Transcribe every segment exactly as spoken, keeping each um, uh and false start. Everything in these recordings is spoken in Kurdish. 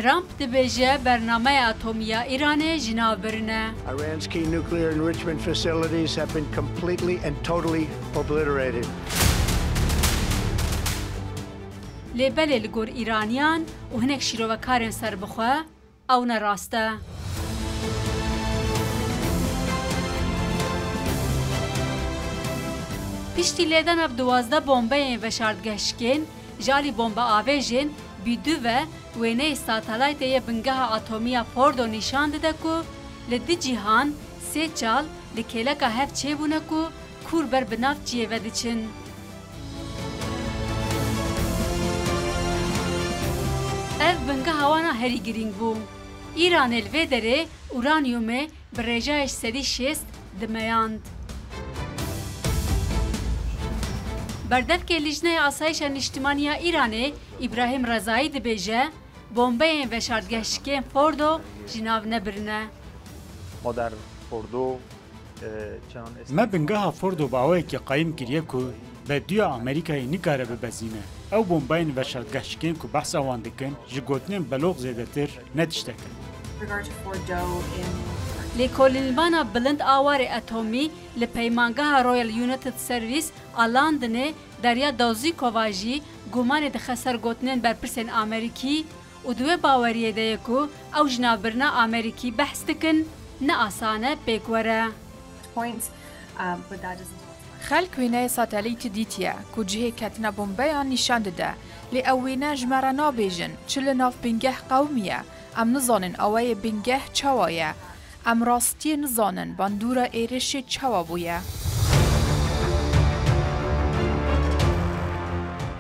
Trump dibêje bernameya atomî ya Îranê ji nav birine. Iran's key nuclear enrichment facilities have been completely and totally obliterated. Lê belê li gor Îraniyan û hinek şîrovekarên serbixwe, ew ne rast e. Piştî lêdana bi duwazdeh bombeyên veşartgehşikên ji alî bombeavêjên B dû ve wêneyê satelaytê yê bingeha atomî ya Fordo nîşan dide ku li di cîhan sê çal li kêleka hev çêbûne ku kûr ber bi nav çiyê ve diçin. Ev bingeha wan a herî girîng bû. Îranê li vê derê uranyumê bi rêjayê ji sedî şêst dimeyand. Berdevkê Lijneya Asayişa Niştimanî ya Îranê Îbrahîm Rezayî dibêje, bombeyên veşartgehşikên Fordo ji nav nebirine. ما در فوردو، اه، چنان Me bingeha Fordo bi awayekî qayîm kiriye ku bedûya Amerîkayê nikare bibezîne. Ew bombayên veşartgehşikên ku behsa wan dikin, ji gotinên belox zêdetir ne tiştek in. Regard to Fordo in Lêkolînbana bilind a warê atomî li peymangeha Royal United Service a Londonê Daria Dozikova jî gumanê dixe ser gotinên berpirsên Amerîkî û di wê baweriyê de ye ku ew ji navbirina Amerîkî behs dikin, ne asan e pêk were. Point, um, but that doesn't tell us much. Xelk wêneyê satelîtî dîtiye ku cihê ketina bombeyan nîşan dide, lê ew wêne ji me re nabêjin çi li nav bingeh qewimiye. Em nizanin awayê bingeh çawa ye. Em rastiyê nizanin bandora êrişê çawa bûye.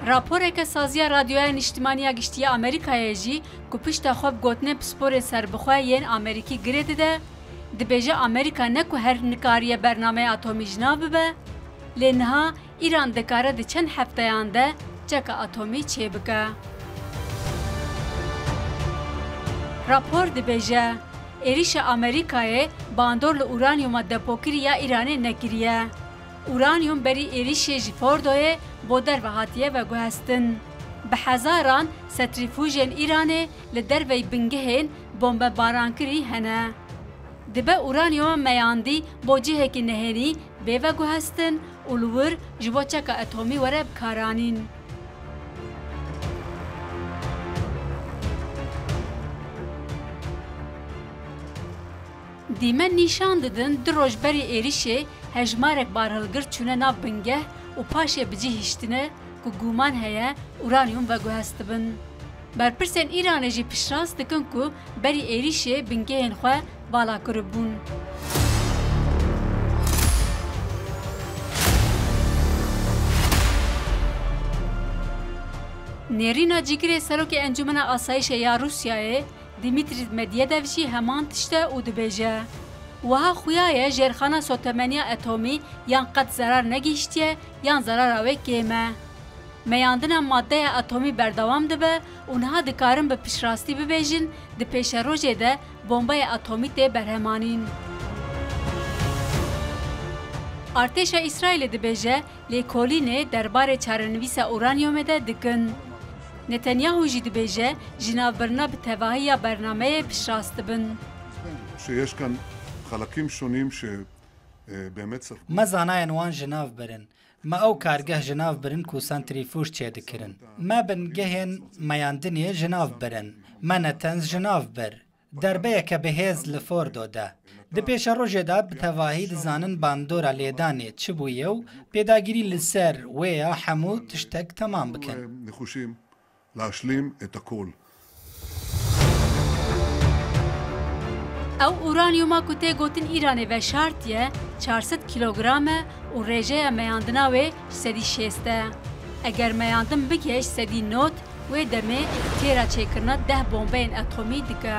Raporeke Saziya Radyoya Niştimanî ya Giştî ya Amerîkayê jî ku pişta xwe bi gotinên pisporên serbixwe yên Amerîkî girê dide, dibêje Amerîka ne ku her nikariye bernameya atomî ji nav bibe, lê niha Îran dikare di çend hefteyan de çeka atomî çêbike. Rapor dibêje, êrişa Amerîkayê bandor li uranyuma depokirî ya Îranê nekiriye. Uranyum berî êrişê ji Fordoyê bo derve hatiye veguhestin. Bi hezaran setrîfûjên Îranê li derveyî bingehên bombebarankirî hene. Dibe uranyuma meyandî bo cihekî nehênî bê veguhestin û li wir ji bo çeka atomî were bikaranîn. Dîmen nîşan didin du roj berî êrişê hejmarek barhilgir çûne nav bingeh û paşê bi cih hiştine ku guman heye uranyum veguhestibin. Berpirsên Îranê jî piştrast dikin ku berî êrişê bingehên xwe vala kiribûn. Nêrîna cîgirê serokê Encûmena Asayişê ya Rûsyayê, Dmitry Medvedev jî heman tişt e û dibêje, wiha xuya ye jêrxana sotemeniya atomî yan qet zerar negihiştiye yan zerara wê kêm e. Meyandina maddeya atomî berdewam dibe û niha dikarin bi piştrastî bibêjin, di pêşerojê de bombeya atomî tê berhemanîn. Artêşa Îsraîlê dibêje, lêkolînê derbarê çarenivîsa uranyumê de dikin. Netanyahu jî dibêje, jinavbirina bi tevahî ya bernameyê piştrast dibin. שיש כאן חלקים שונים שבאמת ספגו. Me zanayên wan ji nav birin. Me ew kargeh ji nav birin ku santrîfûj çêdikirin. Me bingehên meyandinê ji nav birin. Me netenz ji nav bir. Derbeyeke bi hêz li Fordo de. Di pêşerojê de bi tevahî dizanin bandora lêdanê çi bûye û pêdagirî li ser wê ya hemû tiştek temam bikin. נחושים להשלים את הכל. Ew uranyuma ku tê gotin Îranê veşartiye, çar sed kîlogram e û rêjeya meyandina wê ji sedî şêst e. Eger meyandin bike ji sedî nod, wê demê têra çêkirina deh bombeyên atomî dike.